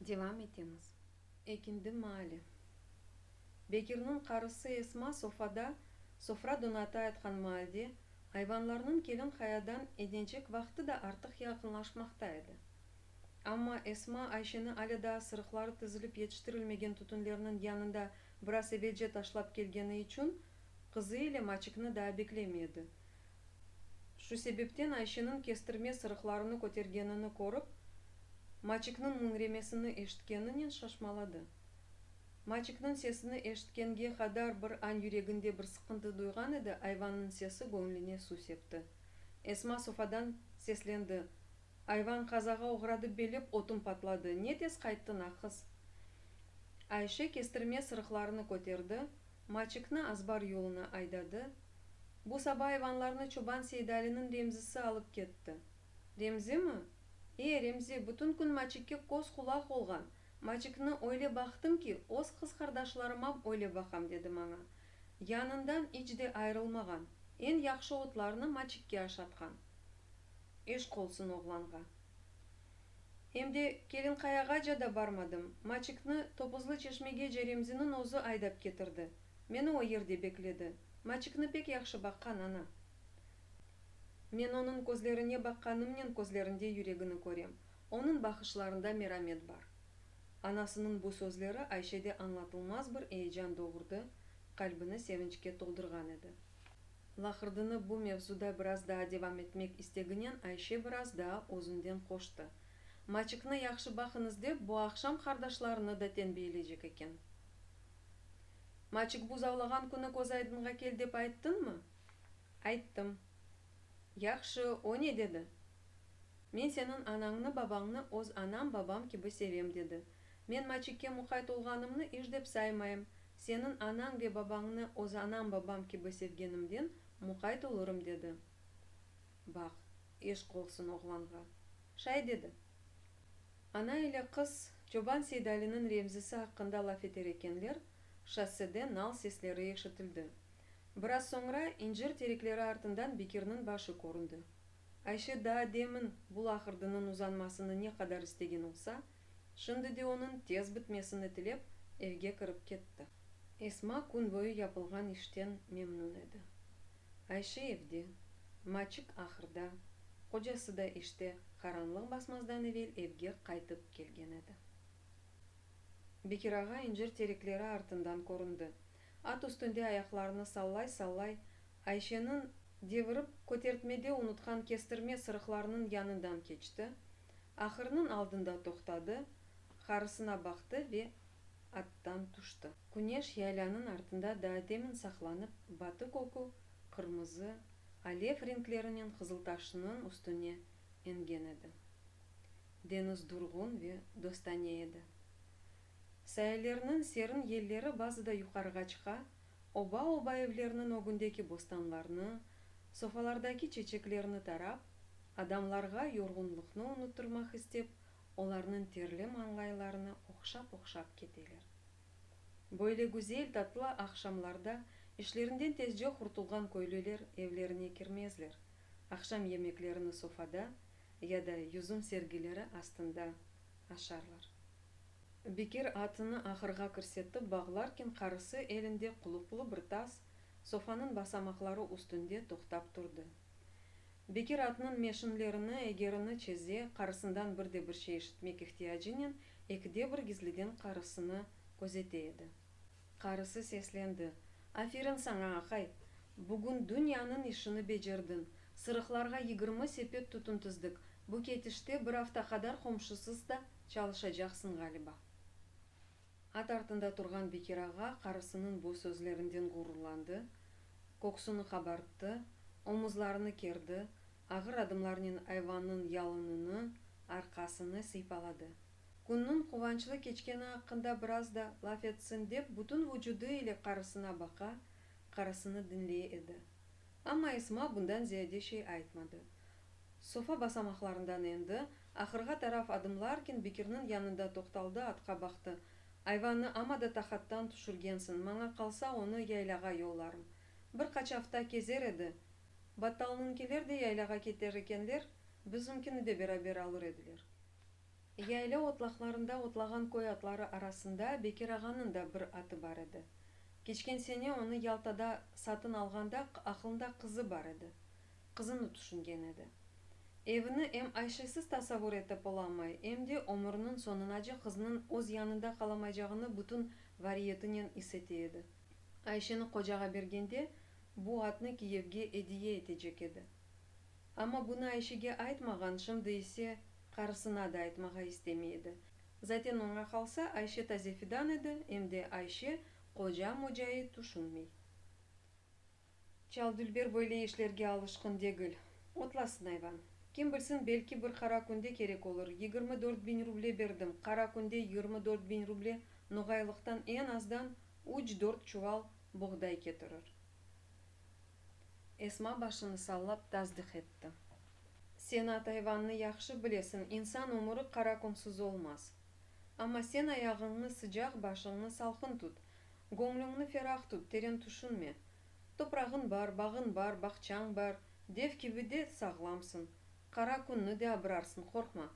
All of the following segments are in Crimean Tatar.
Devam etemiz. Ekindi maali. Bekirniñ qarısı Esma sofada sofra donatayatqan maalde, ayvanlarnıñ kelin qayadan enecek vaqtı da artıq yaqınlaşmaqta edi. Amma Esma Ayşeni alâ daa sırıqları tizilip yetiştirilmegen tütünlerniñ yanında biraz evelce taşlap kelgeni içün, qızı ile Maçikni daa beklemey edi. Şu sebepten Ayşeniñ kestirme sırıqlarını kötergenini körip, Maçikniñ müñremesini eşitkeninen şaşmaladı. Maçikniñ sesini eşitkenge qadar bir an yüreginde bir sıqıntı duyğan edi, ayvannıñ sesi göñlüne suv septi. Esma sofadan seslendi, Ayvan qazağa oğradı belep otum patladı, ne tez qayttıñ, aqız? Ayşe kestirme sırıqlarını köterdi, Maçikni azbar yoluna aydadı. Bu saba ayvanlarnı çoban Seydaliniñ Remzisi alıp ketti. Remzimi? E, Remzi, bütün kün Maçikke köz-qulaq olğan. Maçikni öyle baqtım ki, öz qız qardaşlarıma öyle baqam, dedi maña. Yanından iç de ayırılmağan. Eñ yahşı otlarnı Maçikke aşatqan. Eşq olsun oğlanğa. Em de Kelinqayağaca da barmadım, Maçikni Topuzlı çeşmegece Remziniñ özü aydap ketirdi. Meni o yerde bekledi. Maçikni pek yahşı baqqan, ana. Men onıñ közlerine baqqanımnen közlerinde yüregini körem. Onıñ baqışlarında meramet bar. Anasınıñ bu sözleri Ayşede añlatılmaz bir eyecan doğurdı, qalbini sevinçke toldurğan edi. Laqırdını bu mevzuda biraz daa devam etmek isteginen Ayşe biraz daa özünden qoştı. Maçikni yahşı baqıñız dep, bu aqşam qardaşlarını da tenbiyeleycek eken. Maçik buzavlağan künü közaydınğa kel dep ayttıñmı? Ayttım. Yahşı, o ne dedi? Men seniñ anañnı, babañnı öz anam, babam kibi sevem, dedi. Men Maçikke muqayt olğanımnı iş dep saymayım. Seniñ anañ ve babañnı öz anam, babam kibi sevgenimden muqayt olurım, dedi. Baq, eşq olsun oğlanğa. Şay dedi. Ana ile qız çoban Seydaliniñ Remzisi aqqında laf eter ekenler, şossede nal sesleri eşitildi. Biraz soñra incir terekleri artından Bekirniñ başı köründi. Ayşe daa demin bu laqırdınıñ uzanmasını ne qadar istegen olsa, şimdi de onıñ tez bitmesini tilep, evge kirip ketti. Esma kün boyu yapılğan işten memnün edi. Ayşe evde, Maçik ahırda, qocası da işte, qaranlıq basmazdan evel evge qaytıp kelgen edi. Bekir ağa incir terekleri artından köründi. At üstünde ayaqlarını sallay-sallay, Ayşeniñ devirip kötertmede unutqan kestirme sırıqlarınıñ yanından keçti, ahırnıñ aldında toqtadı, qarısına baqtı ve attan tüşti. Küneş yaylanıñ artında daa demin saqlanıp, batı kökü qırmızı, alev renklerinen Qızıltaşnıñ üstüne engen edi. Deñiz durğun ve dostane edi. Saillerniñ serin yelleri bazıda yuqarığa çıqa, oba-oba evlerniñ ögündeki bostanlarnı, sofalardaki çeçeklerni tarap, adamlarğa yorğunlıqnı unuttırmaq istep, olarnıñ terli mañlaylarını ohşap-ohşap keteler. Böyle güzel, tatlı aqşamlarda işlerinden tezce qurtulğan köylüler evlerine kirmezler, aqşam yemeklerini sofada ya da yüzüm sergileri astında aşarlar. Bekir atını ahırğa kirsetip bağlarken qarısı elinde quluplı bir tas sofanıñ basamaqları üstünde toqtap turdı. Bekir atnıñ meşinlerini, egerini çeze, qarısından bir de bir şey işitmek ihtiyacınen ekide bir gizliden qarısını közete edi. Qarısı seslendi, Aferin saña, aqay! Bugün dünyanıñ işini becerdiñ. Sırıqlarğa 20 sepet tütün tizdik. Bu ketişte bir afta qadar qomşusız da çalışacaqsıñ, ğaliba. At artında turğan Bekir ağa qarısınıñ bu sözlerinden ğururlandı, köksüni qabarttı, omuzlarını kerdi, ağır adımlarnen ayvannıñ yalınını, arqasını sıypaladı. Künniñ quvançlı keçkeni aqqında biraz da laf etsin dep bütün vucudı ile qarısına baqa, qarısını diñley edi. Amma Esma bundan ziyade şey aytmadı. Sofa basamaqlarından endi, ahırğa taraf adımlarken Bekirniñ yanında toqtaldı, atqa baqtı. Ayvannı amma da taqattan tüşürgensiñ, maña qalsa onı yaylağa yollarım. Bir qaç afta kezer edi. Battalnıñkiler de yaylağa keter ekenler, bizimkini de beraber alır ediler. Yaylâ otlaqlarında otlağan köy atları arasında Bekir ağanıñ da bir atı bar edi. Keçken sene onı Yaltada satın alğanda aqlında qızı bar edi. Qızını tüşüngen edi. Evini em Ayşesiz tasavur etip olamay, em de ömüriniñ soñunace qızınıñ öz yanında qalamaycağını bütün variyetinen is ete edi. Ayşeni qocağa bergende, bu atnı kiyevge ediye etecek edi. Amma bunı Ayşege aytmağan, şimdi ise qarısına da aytmağa istemey edi. Zaten oña qalsa, Ayşe taze fidan edi, em de Ayşe qoca-mocayı tüşünmey. Çal dülber böyle işlerge alışqın degil. Otlasın ayvan. Kim bilsin, belki bir qara künde kerek olur. 24 biñ ruble berdim. Qara künde 24 biñ ruble noğaylıqtan eñ azdan üç-dört çuval boğday ketirir. Esma başını sallap tasdiq etti. Sen at ayvannı yahşı bilesiñ, insan ömüri qara künsüz olmaz. Amma sen ayağıñnı sıcaq, başıñnı salqın tut. Göñlüñni ferah tut, teren tüşünme. Toprağıñ bar, bağıñ bar, bağçañ bar, dev kibi de sağlamsıñ. Qara künni de abırarsıñ, qorqma.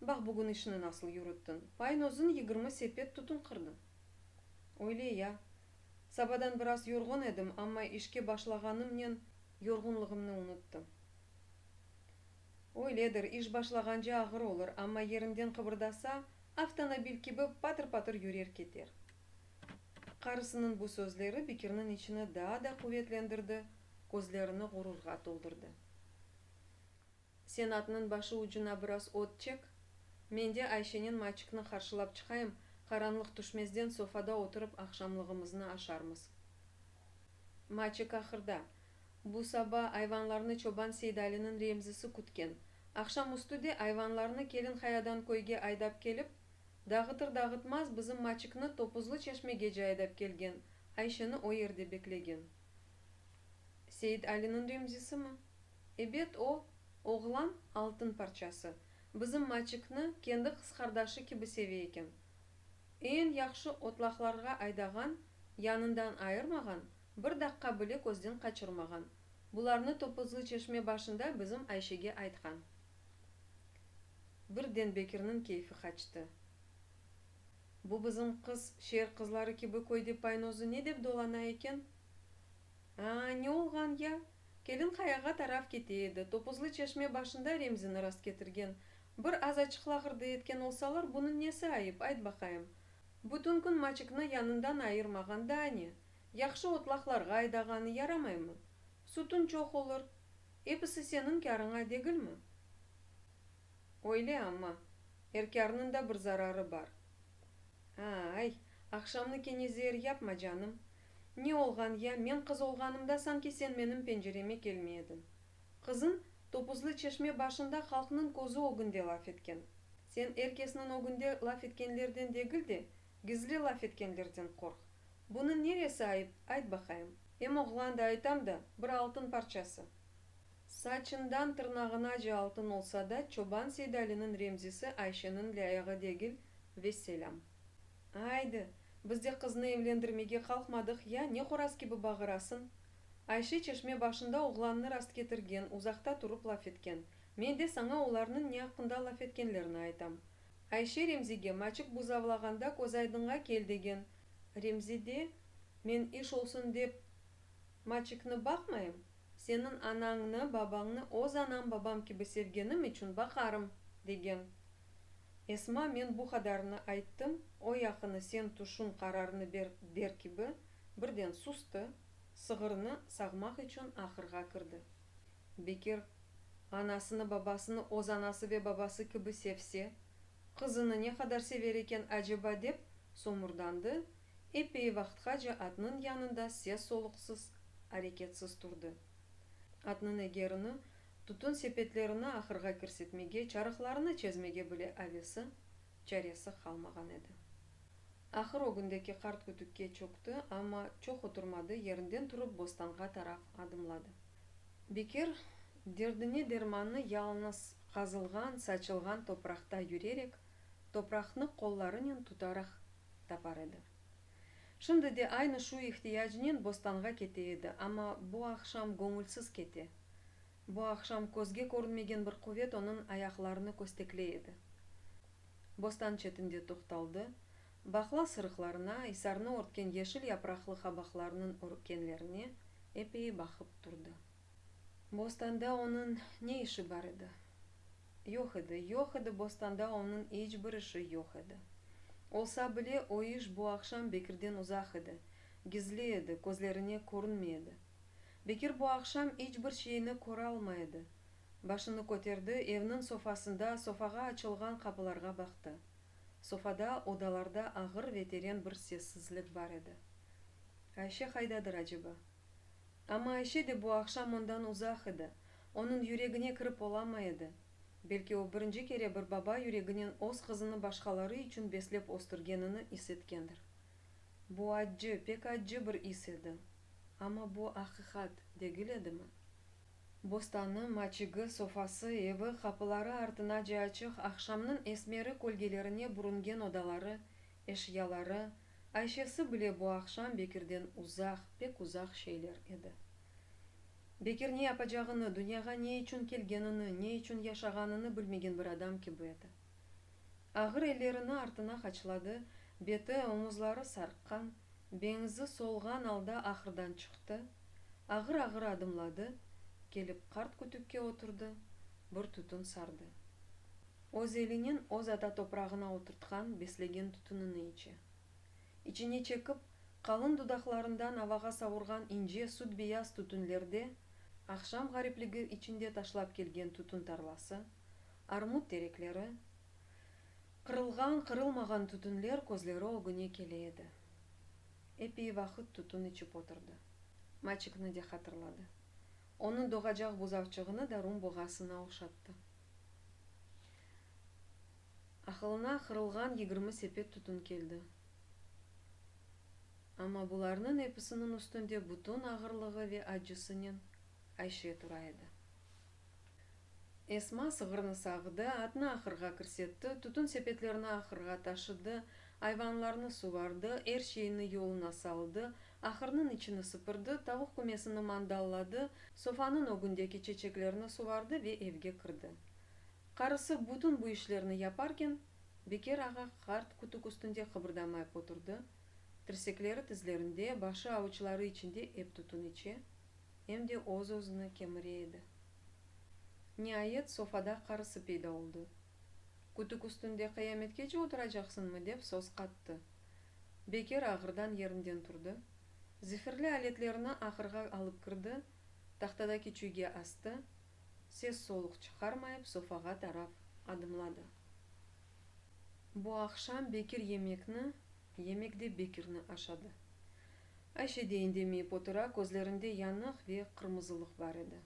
Baq bugün işni nasıl yürüttiñ, paynozıñ 20 sepet tütün qırdıñ. Öyle ya. Sabadan biraz yorğun edim, amma işke başlağanımnen yorğunlığımnı unuttım. Öyledir, iş başlağance ağır olur, amma yerinden qıbırdasa, avtomobil kibi patır-patır yürer keter. Qarısınıñ bu sözleri Bekirniñ içini daa da quvetlendirdi, közlerini ğururğa toldurdı. Sen atnıñ başı ucuna biraz ot çek, men de Ayşenen Maçikni qarşılap çıqayım, qaranlıq tüşmezden sofada oturıp aqşamlığımıznı aşarmız. Maçik ahırda. Bu saba ayvanlarnı çoban Seydaliniñ Remzisi kütken. Aqşam üstü de ayvanlarnı Kelinhayadan köyge aydap kelip, dağıtır-dağıtmaz bizim Maçikni Topuzlı çeşmegece aydap kelgen, Ayşeni o yerde beklegen. Seyit Aliniñ Remzisimi? Ebet, o, oğlan altın parçası, bizim Maçikni kendi qız qardaşı kibi seve eken. Eñ yahşı otlaqlarğa aydağan, yanından ayırmağan, bir daqqa bile közden qaçırmağan. Bularnı Topuzlı çeşme başında bizim Ayşege aytqan. Birden Bekirniñ keyfi qaçtı. Bu bizim qız şeer qızları kibi köyde paynozı ne dep dolana eken? A, ne olğan ya? Kelin qayağa taraf kete edi, Topuzlı çeşme başında Remzini rastketirgen. Bir azaçıq laqırdı etken olsalar, bunıñ nesi ayıp, ayt baqayım? Bütün kün Maçikni yanından ayırmağan daa ne? Yahşı otlaqlarğa aydağanı yaramaymı? Sütüñ çoq olur. Episi seniñ kârıña degilmi? Öyle amma, er kârnıñ da bir zararı bar. A-ay, aqşamnı kene zeer yapma, canım. Ne olğan ya, men qız olğanımda sanki sen menim pencereme kelmey ediñ. Qızıñ Topuzlı çeşme başında halqnıñ közü ögünde laf etken. Sen er kesniñ ögünde laf etkenlerden degil de, gizli laf etkenlerden qorq. Bunıñ neresi ayıp, ayt baqayım. Em oğlan da aytam da, bir altın parçası. Saçından tırnağınace altın olsa da, çoban Seydaliniñ Remzisi Ayşeniñ lâyığı degil, vesselâm. Aydı, biz de qıznı evlendirmege qalqmadıq ya, ne horaz kibi bağırasıñ? Ayşe çeşme başında oğlannı rastketirgen, uzaqta turıp laf etken. Men de saña olarnıñ ne aqqında laf etkenlerini aytam. Ayşe Remzige, Maçik buzavlağanda közaydınğa kel degen. Remzi de, Men iş olsun dep Maçikni baqmayım, seniñ anañnı, babañnı öz anam-babam kibi sevgenim içün baqarım, degen. Esma, men bu qadarını ayttım, o yaqını sen tüşün qararını ber der kibi, birden sustı, sığırnı sağmaq içün ahırğa kirdi. Bekir, anasını-babasını öz anası ve babası kibi sevse, qızını ne qadar sever eken aceba dep, somurdandı, eppeyi vaqıtqace atnıñ yanında ses-soluqsız, areketsiz turdı. Atnıñ egerini, tütün sepetlerini ahırğa kirsetmege, çarıqlarını çezmege bile avesi, çaresi qalmağan edi. Ahır ögündeki qart kütükke çökti, amma çoq oturmadı, yerinden turıp bostanğa taraf adımladı. Bekir, derdine dermannı yalıñız qazılğan, saçılğan topraqta yürerek, topraqnı qollarınen tutaraq tapar edi. Şimdi de aynı şu ihtiyacnen bostanğa kete edi, amma bu aqşam göñülsiz kete. Bu aqşam közge körünmegen bir quvet onıñ ayaqlarını köstekley edi. Bostan çetinde toqtaldı, baqla sırıqlarına, isarnı örtken yeşil yapraqlı qabaqlarnıñ örkenlerine epeyi baqıp turdı. Bostanda onıñ ne işi bar edi? Yoq edi, yoq edi, bostanda onıñ iç bir işi yoq edi. Olsa bile, o iş bu aqşam Bekirden uzaq edi, gizli edi, közlerine körünmey edi. Bekir bu aqşam iç bir şeyni köralmay edi. Başını köterdi, evniñ sofasında, sofağa açılğan qapılarğa baqtı. Sofada, odalarda ağır ve teren bir sessizlik bar edi. Ayşe qaydadır aceba? Amma Ayşe de bu aqşam ondan uzaq edi, onıñ yüregine kirip olamay edi. Belki o birinci kere bir baba yüreginen öz qızını başqaları içün beslep östürgenini is etkendir. Bu accı, pek accı bir is edi. Amma bu aqiqat degil edimi? Bostanı, maçigi, sofası, evi, qapıları artınace açıq, aqşamnıñ esmeri kölgelerine bürüngen odaları, eşyaları, Ayşesi bile bu aqşam Bekirden uzaq, pek uzaq şeyler edi. Bekir ne yapacağını, dünyağa ne içün kelgenini, ne içün yaşağanını bilmegen bir adam kibi edi. Ağır ellerini artına haçladı, beti, omuzları sarqqan, beñzi solğan alda ahırdan çıqtı, ağır-ağır adımladı, kelip qart kütükke oturdı, bir tütün sardı. Öz elinen öz ata toprağına oturtqan, beslegen tütünini içe. İçine çekip, qalın dudaqlarından avağa savurğan ince süt-beyaz tütünlerde aqşam ğaripligi içinde taşlap kelgen tütün tarlası, armut terekleri, qırılğan, qırılmağan tütünler közleri ögüne kele edi. Epey vaqıt tütün içip oturdı. Maçikni de hatırladı. Onıñ doğacaq buzavçığını da rum boğasına oşattı. Aqılına qırılğan 20 sepet tütün keldi. Amma bularnıñ episiniñ üstünde bütün ağırlığı ve accısınen Ayşe tura edi. Esma sığırnı sağdı, atnı ahırğa kirsetti, tütün sepetlerini ahırğa taşıdı, ayvanlarnı suvardı, er şeyni yoluna saldı, ahırnıñ içini sıpırdı, tavuq kümesini mandalladı, sofanıñ ögündeki çeçeklerni suvardı ve evge kirdi. Qarısı bütün bu işlerni yaparken, Bekir ağa qart kütük üstünde qıbırdamayıp oturdı, tirsekleri tizlerinde, başı avuçları içinde ep tütün içe, em de öz-özüni kemire edi. Niayet, sofada qarısı peyda oldı. Kütük üstünde qıyametkece oturacaqsıñmı? dep söz qattı. Bekir ağırdan yerinden turdı, zifirli aletlerini ahırğa alıp kirdi, tahtadaki çüyge astı, ses-soluq çıqarmayıp sofağa taraf adımladı. Bu aqşam Bekir yemekni, yemek de Bekirni aşadı. Ayşe de indemeyip otura, közlerinde yanıq ve qırmızılıq bar edi.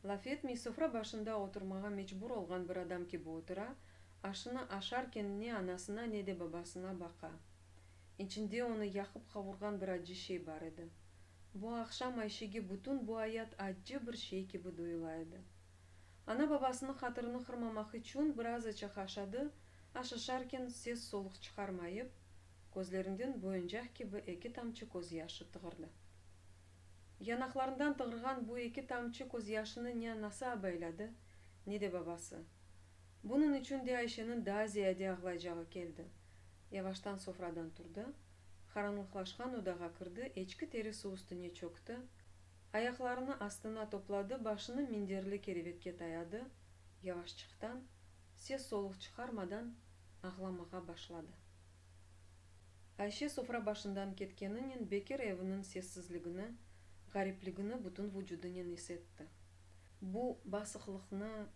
Laf etmey, sofra başında oturmağa mecbur olğan bir adam kibi otura, aşını aşarken ne anasına, ne de babasına baqa. İçinde onı yaqıp-qavurğan bir accı şey bar edi. Bu aqşam Ayşege bütün bu ayat accı bir şey kibi duyula edi. Ana-babasınıñ hatırını qırmamaq içün bir azaçıq aşadı, aş aşarken ses-soluq çıqarmayıp, közlerinden boyuncaq kibi eki tamçı közyaşı tığırdı. Yanaqlarından tığırğan bu eki tamçı közyaşını ne anası abayladı, ne de babası. Bunıñ içün de Ayşeniñ daa ziyade ağlaycağı keldi. Yavaştan sofradan turdı, qaranlıqlaşqan odağa kirdi, eçki terisi üstüne çökti, ayaqlarını astına topladı, başını minderli kerevetke tayadı, yavaşçıqtan, ses-soluq çıqarmadan ağlamağa başladı. Ayşe sofra başından ketkeninen Bekir eviniñ sessizligini, ğaripligini bütün vucudınen is etti. Bu basıqlıqnı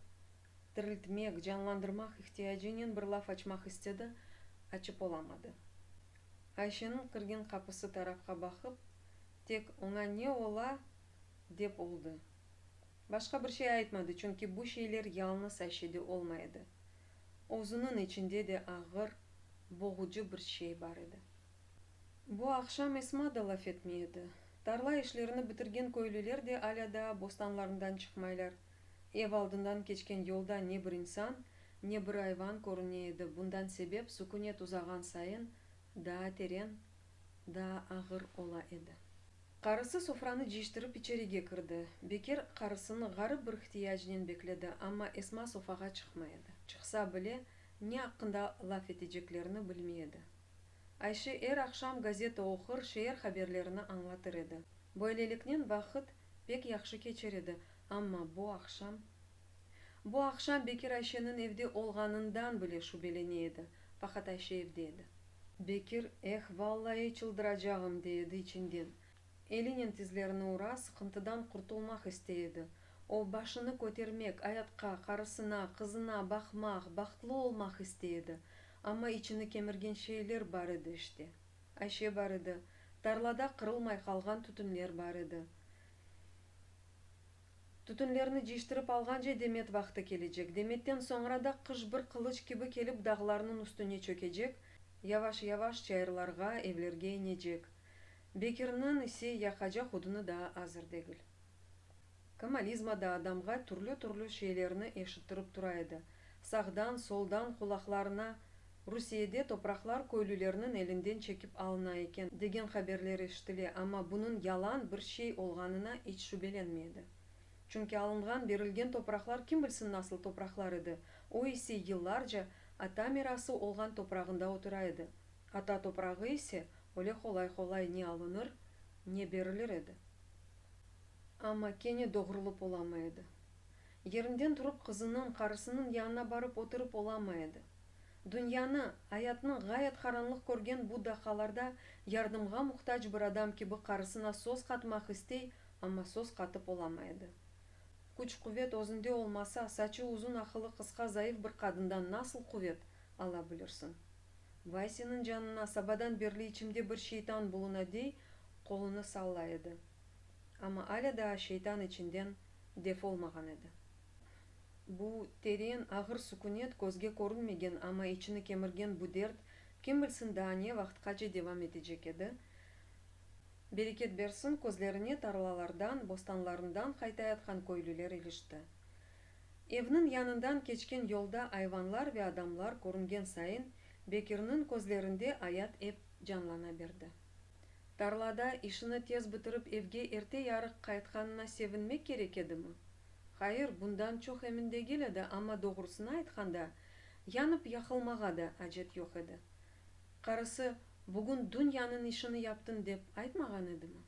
tiriltmek, canlandırmaq ihtiyacınen bir laf açmaq istedi, açıp olamadı. Ayşeniñ kirgen qapısı tarafqa baqıp, tek oña ne ola, dep oldı. Başqa bir şey aytmadı, çünki bu şeyler yalnız Ayşede olmay edi. Özüniñ içinde de ağır, boğucı bir şey bar edi. Bu aqşam Esma da laf etmey edi. Tarla işlerini bitirgen köylüler de alâ daa bostanlarından çıqmaylar. Ev aldından keçken yolda ne bir insan, ne bir ayvan körüne edi, bundan sebep sükünet uzağan sayın daa teren, daa ağır ola edi. Qarısı sofranı cıyıştırıp içerige kirdi. Bekir qarısını ğarip bir ihtiyacnen bekledi, amma Esma sofağa çıqmay edi. Çıqsa bile, Ne aqqında laf eteceklerini bilmey edi. Ayşe er aqşam gazeta oqur, şeer haberlerini añlatır edi. Böyleliknen vaqıt pek yahşı keçer edi, amma bu aqşam. Bu aqşam Bekir Ayşeniñ evde olğanından bile şübelene edi, faqat Ayşe evde edi. Bekir, Eh, vallahi çıldıracağım, dey edi içinden. Elinen tizlerini ura, sıqıntıdan qurtulmaq istey edi. O, başını kötermek, ayatqa, qarısına, qızına baqmaq, bahtlı olmaq istey edi. Amma içini kemirgen şeyler bar edi işte. Ayşe bar edi, tarlada qırılmay qalğan tütünler bar edi. Tütünlerni cıyıştırıp alğance demet vaqtı kelecek. Demetten soñra da qış bir qılıç kibi kelip dağlarnıñ üstüne çökecek, yavaş-yavaş çayırlarğa, evlerge enecek. Bekirniñ ise yaqacaq odunı daa azır degil. Komalizma da adamğa türlü-türlü şeylerni eşittirip tura edi. Sağdan, soldan qulaqlarına Rusiyede topraqlar köylülerniñ elinden çekip alına eken, degen haberler eşitile, amma bunıñ yalan bir şey olğanına iç şübelenmey edi. Çünki alınğan, berilgen topraqlar kim bilsin nasıl topraqlar edi, o ise yıllarca ata mirası olğan toprağında otura edi, ata toprağı ise öyle qolay-qolay ne alınır, ne berilir edi. Amma kene doğrulıp olamay edi. Yerinden turıp qızınıñ, qarısınıñ yanına barıp oturıp olamay edi. Dünyanı, ayatnı ğayet qaranlıq körgen bu daqqalarda yardımğa muhtac bir adam kibi qarısına söz qatmaq istey, amma söz qatıp olamay edi. Küç-quvet özünde olmasa, saçı uzun aqılı qısqa zayıf bir qadından nasıl quvet ala bilirsiñ? Vay seniñ canına, sabadan berli içimde bir şeytan buluna dey, qolunı sallay edi. Amma alâ daa şeytan içinden def olmağan edi. Bu teren, ağır sükünet, közge körünmegen, amma içini kemirgen bu dert kim bilsin daa ne vaqıtqace devam etecek edi? Bereket bersin, közlerine tarlalardan, bostanlarından qaytayatqan köylüler ilişti. Evniñ yanından keçken yolda ayvanlar ve adamlar körüngen sayın Bekirniñ közlerinde ayat ep canlana berdi. Tarlada işini tez bitirip evge erte-yarıq qaytqanına sevinmek kerek edimi? Hayır, bundan çoq emin degil edi, amma doğrusını aytqanda, yanıp-yaqılmağa da acet yoq edi. Qarısı, bugün dünyanıñ işini yaptıñ dep aytmağan edimi?